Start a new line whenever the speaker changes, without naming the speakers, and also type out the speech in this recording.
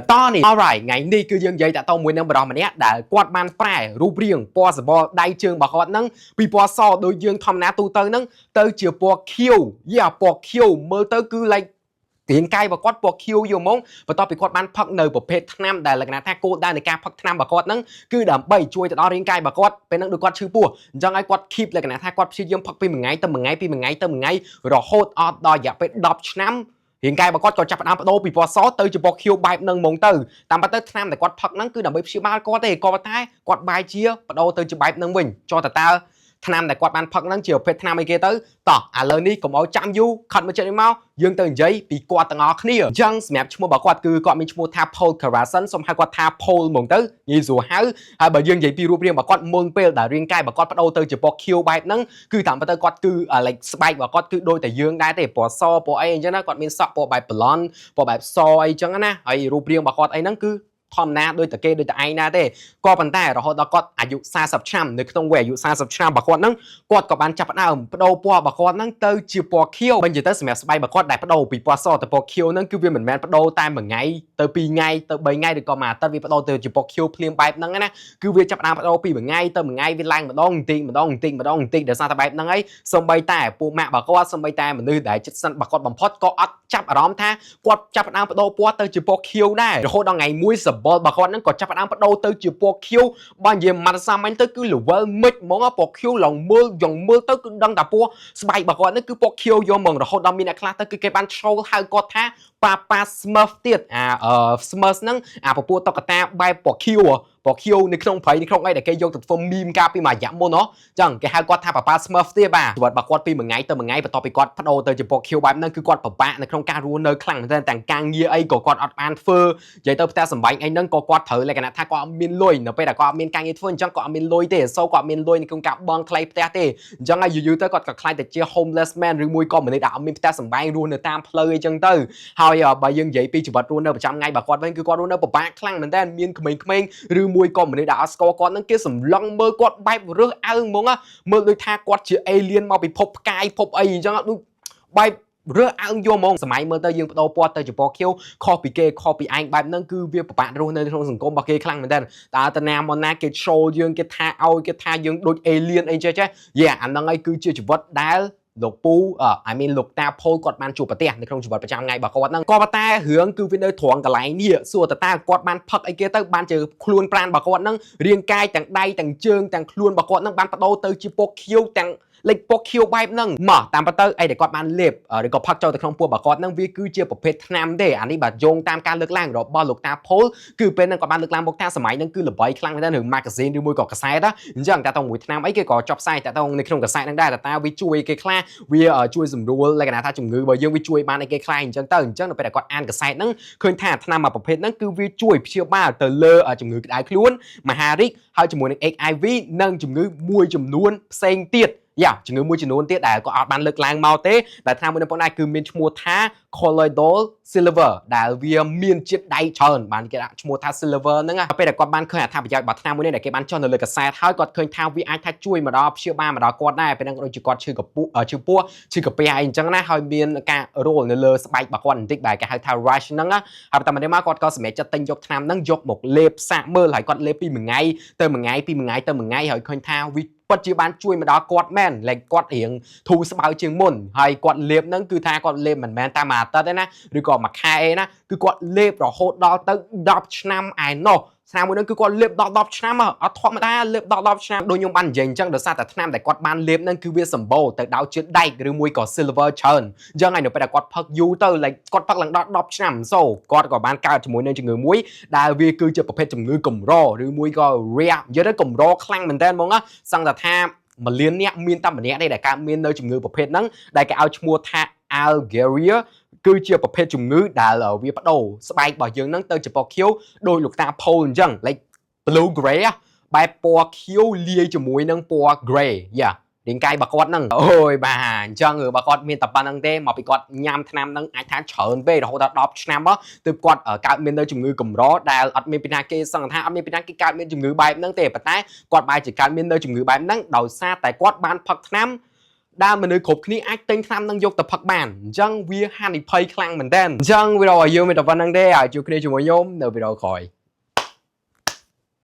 តនេះ alright ថ្ងៃនេះគឺយើងនិយាយតាក់ទងមួយនឹងបរិសម្នាក់ដែលគាត់បានប្រែរូបរាងពណ៌សម្បុរដៃជើងរបស់គាត់ហ្នឹងពីពណ៌សដូចយើងធម្មតាទូទៅហ្នឹងទៅជាពណ៌ខៀវយ៉ាពណ៌ខៀវមើលទៅគឺ like រាងកាយរបស់គាត់ពណ៌ខៀវយកហ្មងបន្ទាប់ពីគាត់បានផឹកនៅប្រភេទថ្នាំដែលលក្ខណៈថាគោលដៅនៃការផឹកថ្នាំរបស់គាត់ហ្នឹងគឺដើម្បីជួយទៅដល់រាងកាយរបស់គាត់ពេលហ្នឹងដូចគាត់ឈឺពោះអញ្ចឹងឲ្យគាត់ keep លក្ខណៈថាគាត់ព្យាយាមផឹកពីមួយថ្ងៃទៅមួយថ្ងៃពីមួយថ្ងៃទៅមួយថ្ងៃរហូតអត់ដល់រយៈពេល10ឆ្នាំរាងកាយរបស់គាត់ក៏ចាប់ផ្ដើមបដូរពីពណ៌សទៅជាពណ៌ខៀវបែបហ្នឹងហ្មងទៅតាមពិតទៅថ្នាំដែលគាត់ផឹកហ្នឹងគឺដើម្បីព្យាបាលគាត់ទេក៏ប៉ុន្តែគាត់បែរជាបដូរទៅជាបែបហ្នឹងវិញចុះតើតើថ្នាំដែលគាត់បានផឹកហ្នឹងជាប្រភេទថ្នាំអីគេទៅតោះឥឡូវនេះកុំឲ្យចាំយូរខិតមកចិត្តនេះមកយើងទៅនិយាយពីគាត់ទាំងអស់គ្នាអញ្ចឹងសម្រាប់ឈ្មោះរបស់គាត់គឺគាត់មានឈ្មោះថា Paul Karason សូមហៅគាត់ថា Paul ហ្មងទៅងាយស្រួលហៅហើយបើយើងនិយាយពីរូបរាងរបស់គាត់មុនពេលដែលរាងកាយរបស់គាត់បដូរទៅជាពណ៌ខៀវបែបហ្នឹងគឺតាមពិតទៅគាត់គឺ like ស្បែករបស់គាត់គឺដូចតែយើងដែរទេពណ៌សពណ៌អីអញ្ចឹងណាគាត់មានសក់ពណ៌បែប blonde ពណ៌បែបសអីចឹងណាហើយរូបរាងរបស់គាត់អីហ្នឹងគឺធម្មតាដូចតែគេដូចតែឯងដែរទេក៏ប៉ុន្តែរហូតដល់គាត់អាយុ40ឆ្នាំនៅក្នុងវ័យអាយុ40ឆ្នាំរបស់គាត់ហ្នឹងគាត់ក៏បានចាប់ផ្ដើមបដូរពណ៌របស់គាត់ហ្នឹងទៅជាពណ៌ខៀវបើនិយាយទៅសម្រាប់ស្បែករបស់គាត់ដែលបដូរពីពណ៌សទៅពណ៌ខៀវហ្នឹងគឺវាមិនមែនបដូរតែមួយថ្ងៃទៅពីរថ្ងៃទៅ3ថ្ងៃឬក៏មួយអាទិត្យវាបដូរទៅជាពណ៌ខៀវភ្លាមបែបហ្នឹងណាគឺវាចាប់ផ្ដើមបដូរពីមួយថ្ងៃទៅមួយថ្ងៃវាឡើងម្ដងបន្តិចម្ដងបន្តិចម្ដងបន្តិចដោយសារតែបែបហ្នឹងហើយសូម្បីតែពួកម៉ាក់របស់គាត់សូម្បីតែមនុស្សដែលជិតស្និទ្ធរបស់គាត់បំផុតក៏អត់ចាប់អារម្មណ៍ថាគាត់ចាប់ផ្ដើមបដូរពណ៌ទៅជាពណ៌ខៀវដែររហូតដល់ថ្ងៃមួយសម្បុររបស់គាត់ហ្នឹងក៏ចាប់ផ្ដើមបដូរទៅជាពណ៌ខៀវបើនិយាយម៉ាត់សាមញ្ញទៅគឺ level មិចហ្មងពណ៌ខៀវឡើងមើលយ៉ាងមើលទៅគឺដឹងតែពណ៌ស្បែករបស់គាត់ហ្នឹងគឺពណ៌ខៀវយកហ្មងរហូតដល់មានអ្នកខ្លះទៅគឺគេបាន troll ហៅគាត់ថា Papa Smurf ទៀតអា Smurf ហ្នឹងអាពពួកតុក្កតាបែបពណ៌ខៀវពណ៌ខៀវនៅក្នុងព្រៃនៅក្នុងអីដែលគេយកទៅធ្វើ meme កាលពីមួយរយៈមុនហ៎ចឹងគេហៅគាត់ថា Papa Smurf ទៀតបាទជីវិតរបស់គាត់ពីមួយថ្ងៃទៅមួយថ្ងៃបន្ទាប់ពីគាត់បដូរទៅជាពណ៌ខៀវបែបហ្នឹងគឺគាត់ពិបាកនៅក្នុងការរស់នៅខ្លាំងមែនទែនទាំងការងារអីក៏គាត់អត់បានធ្វើនិយាយទៅផ្ទះសម្បែងអីហ្នឹងក៏គាត់ត្រូវលក្ខណៈថាគាត់អត់មានលុយនៅពេលដែលគាត់អត់មានការងារធ្វើអញ្ចឹងគាត់អត់មានលុយទេសូគាត់អត់មានលុយនៅក្នុងការបង់ថ្លៃផ្ទះទេអញ្ចឹងហើយយូរៗទៅគាត់ក៏ក្លាយទៅជា homeless man ឬមួយក៏មនុស្សដែលអត់មានផ្ទះសម្បែងរស់នៅតាមផ្លូវអីចឹងទៅហើយបើយើងនិយាយពីជីវិតរស់នៅប្រចាំថ្ងៃរបស់គាត់វិញគឺគាត់រស់នៅពិបាកខ្លាំងមែនទែនមានក្មេងៗឬមួយក៏មនុស្សដែលអត់ស្គាល់គាត់ហ្នឹងគេសម្លឹងមើលគាត់បែបរើសអើងហ្មងមើលដូចថាគាត់ជា alien មកពីភពផ្កាយភពអីអញ្ចឹងដូចបែបរើសអើងយកហ្មងសម័យមើលទៅយើងបដូរពណ៌ទៅជាពណ៌ខៀវខុសពីគេខុសពីឯងបែបហ្នឹងគឺវាពិបាករស់នៅក្នុងសង្គមរបស់គេខ្លាំងមែនទែនតើតាណាមកណាគេ show យើងគេថាឲ្យគេថាយើងដូច alien អីចេះចេះយ៉ាអាហ្នឹងឯងគឺជាជីវិតដែលលោកពូ I mean លោកតា Paul គាត់បានជួបប្រទះនៅក្នុងជីវិតប្រចាំថ្ងៃរបស់គាត់ហ្នឹងក៏ប៉ុន្តែរឿងគឺវានៅត្រង់កន្លែងនេះសួរតើតើគាត់បានផឹកអីគេទៅបានជាខ្លួនប្រាណរបស់គាត់ហ្នឹងរាងកាយទាំងដៃទាំងជើងទាំងខ្លួនរបស់គាត់ហ្នឹងបានបដូរទៅជាពណ៌ខៀវទាំងលេខពណ៌ខៀវបែបហ្នឹងមកតាមពិតទៅអីដែលគាត់បានលេបឬក៏ផឹកចូលទៅក្នុងពោះរបស់គាត់ហ្នឹងវាគឺជាប្រភេទថ្នាំទេអានេះបាទយោងតាមការលើកឡើងរបស់លោកតា Paul គឺពេលហ្នឹងគាត់បានលើកឡើងមកថាសម័យហ្នឹងគឺល្បីខ្លាំងមែនទែនរឿង magazine ឬមួយក៏កាសែតអញ្ចឹងតែតមួយថ្នាំអីគេក៏ចប់ផ្សាយតែតនៅក្នុងកាសែតហ្នឹងដែរតើវាជួយគេខ្លះវាជួយសម្រួលលក្ខណៈថាជំងឺរបស់យើងវាជួយបានអីគេខ្លះអញ្ចឹងទៅអញ្ចឹងនៅពេលដែលគាត់អានកាសែតហ្នឹងឃើញថាថ្នាំមួយប្រភេទហ្នឹងគឺវាជួយព្យាបាលទៅលើជំងឺក្តៅខ្លួនមហារីកហើយជាមួយនឹង HIV និងជំងឺមួយចំនួនផ្សេងទៀតយ៉ាជំងឺមួយចំនួនទៀតដែលក៏អត់បានលើកឡើងមកទេដែលថ្នាំមួយនេះផងដែរគឺមានឈ្មោះថា colloidal silver ដែលវាមានជាតិដែកច្រើនបានគេដាក់ឈ្មោះថា silver ហ្នឹងពេលដែលគាត់បានឃើញអត្ថប្រយោជន៍របស់ថ្នាំមួយនេះដែលគេបានចុះនៅលើកាសែតហើយគាត់ឃើញថាវាអាចថាជួយមកដល់ព្យាបាលមកដល់គាត់ដែរពេលហ្នឹងក៏ដូចជាគាត់ឈឺកពុះឈឺពោះឈឺកាពះអីអញ្ចឹងណាហើយមានការរោលនៅលើស្បែករបស់គាត់បន្តិចដែលគេហៅថា rash ហ្នឹងណាហើយបន្តមកនេះមកគាត់ក៏សម្រេចចិត្តទិញយកថ្នាំហ្នឹងយកមកលេបសាកមើលហើយគាត់លេបពីមួយថ្ងៃទៅមួយថ្ងៃពីមួយថ្ងៃទៅមួយថ្ងៃហើយឃើញថាវាពិតជាបានជួយមកដល់គាត់មែនលេខគាត់រៀងធូរស្បើយជាងមុនហើយគាត់លេបហ្នឹងគឺថាគាត់លេបមិនមែនតាមមួយអាទិត្យទេណាឬក៏មួយខែអីណាគឺគាត់លេបរហូតដល់ទៅ10ឆ្នាំឯណោះឆ្នាំមួយហ្នឹងគឺគាត់លេបដល់10ឆ្នាំអត់ធម្មតាលេបដល់10ឆ្នាំដូចខ្ញុំបាននិយាយអញ្ចឹងដោយសារតែថ្នាំដែលគាត់បានលេបហ្នឹងគឺវាសម្បូរទៅដោយជាតិដែកឬមួយក៏ silver ច្រើនអញ្ចឹងហើយនៅពេលដែលគាត់ផឹកយូរទៅ like គាត់ផឹកឡើងដល់10ឆ្នាំ so គាត់ក៏បានកើតជាមួយនឹងជំងឺមួយដែលវាគឺជាប្រភេទជំងឺកម្រឬមួយក៏ rare និយាយទៅកម្រខ្លាំងមែនតើហ្មងសឹងតែថាមួយលានអ្នកមានតែម្នាក់ទេដែលកើតមាននៅជំងឺប្រភេទហ្នឹងដែលគេឲ្យឈ្មោះថា Algeria គឺជាប្រភេទជំងឺដែលវាបដូរស្បែករបស់យើងហ្នឹងទៅជាពណ៌ខៀវដោយលោកតា Paul អញ្ចឹង like blue gray បែបពណ៌ខៀវលាយជាមួយនឹងពណ៌ gray យ៉ារាងកាយរបស់គាត់ហ្នឹងអូយបាទអញ្ចឹងរបស់គាត់មានតែប៉ុណ្្នឹងទេមកពីគាត់ញ៉ាំថ្នាំហ្នឹងអាចថាច្រើនពេករហូតដល់10ឆ្នាំមកទើបគាត់កើតមាននៅជំងឺកម្រដែលអត់មានពីណាគេសង្ឃថាអត់មានពីណាគេកើតមានជំងឺបែបហ្នឹងទេប៉ុន្តែគាត់បែរជាកើតមាននៅជំងឺបែបហ្នឹងដោយសារតែគាត់បានផឹកថ្នាំ ដែលមនុស្សគ្រប់គ្នាអាចទិញថ្នាំនឹងយកទៅផឹកបានអញ្ចឹងវាហានិភ័យខ្លាំងមែនតើអញ្ចឹងវីដេអូរបស់យើងមានតែប៉ុណ្្នឹងទេហើយជួបគ្នាជាមួយខ្ញុំនៅវីដេអូក្រោយ។